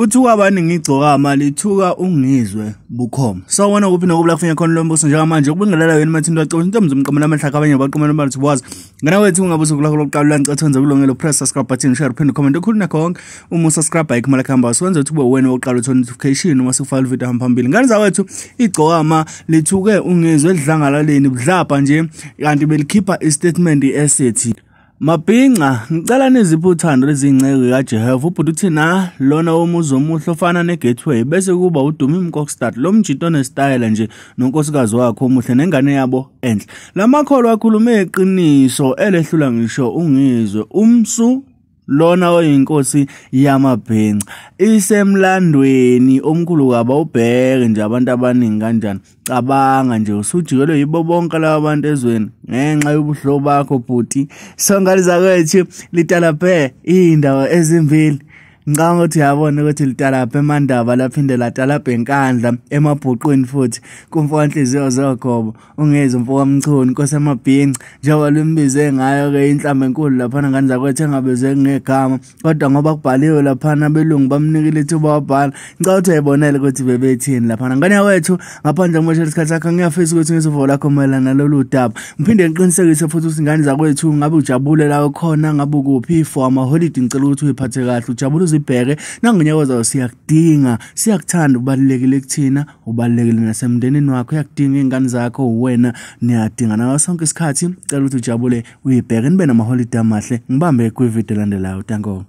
Kuthiwa abaningi igcokama lithuka uNgizwe bukhoma. Sawubona kuphi nokubula kufunya khona lombuso njengamanje ukubingelela wena mathinto wacosha intombi zomqamela amehla abanye baqhumela bathi wazi. Ngana wethu ungabe usukulakho lokuqala lancethonza kulongelo press subscribe button share phinde comment okhulu nakho konke. Uma usubscribe ayikho imali khamba siwenza ukuthi ube wena oqala uthola notification uma sikufaka video hamba phambili. Ngane zawethu igcokama lithuke uNgizwe edlangalaleni budlapha nje kanti belikhipha istatement esithi Mabhinca ngicela niziphe uthando lezinceke kaJehova ubhuti uthi na lona womuzi omuhle ofana negateway bese kuba uDumi Mkokstad lo mjito onestyle nje nonkosikazi wakhe omuhle nengane yabo enhle. Lamakholwa akhulume iqiniso elehlula ngisho uNgizwe umsu lona oyinkosi yamabhinca isemlandweni omkhulu kaba ubheke nje abantu abaningi kanjani. Cabanga nje usujikelwe yibo bonke laba bantu ezweni ngenxa yobuhlobo bakho bhuti. Songane zakwethu litalaphe indawo ezimbili. Ngicabanga ukuthi uyabona ukuthi litalaphe eMandaba laphinde latalaphe eNkandla emabhuqweni futhi kumfo kanhliziyo zogobo uNgizwe mfo kaMchunu inkosi yamabhinca njengoba limbize ngayo ke inhlamba enkulu laphana ngane zakwethu engabizwe ngegama kodwa ngoba kubhaliwe laphana abelungu bamnikile ithuba wabhala. Ngicabanga ukuthi uyayibonela ukuthi bebethini laphana ngane yakwethu. Ngaphandle kokumoshela isikhathi sakho ngiyafisa ukuthi ngizovo lakho mayelana nalolu daba. Ngiphinde ngiqinisekise futhi ukuthi ngane zakwethu ngabe ujabule la khona ngabe ukuphi for ama-holiday ngicela ukuthi uyiphathe kahle ujabule ibheke nangonyakoza siyakudinga siyakuthanda ubalulekile kuthina ubalulekile nasemndenini wakho uyakudinga ingane zakho wena niyadinga nawe sonke isikhathi. Cela ukuthi ujabule uyibheke nibe namaholiday amahle. Ngibambe kwivideo elandelayo. Danko.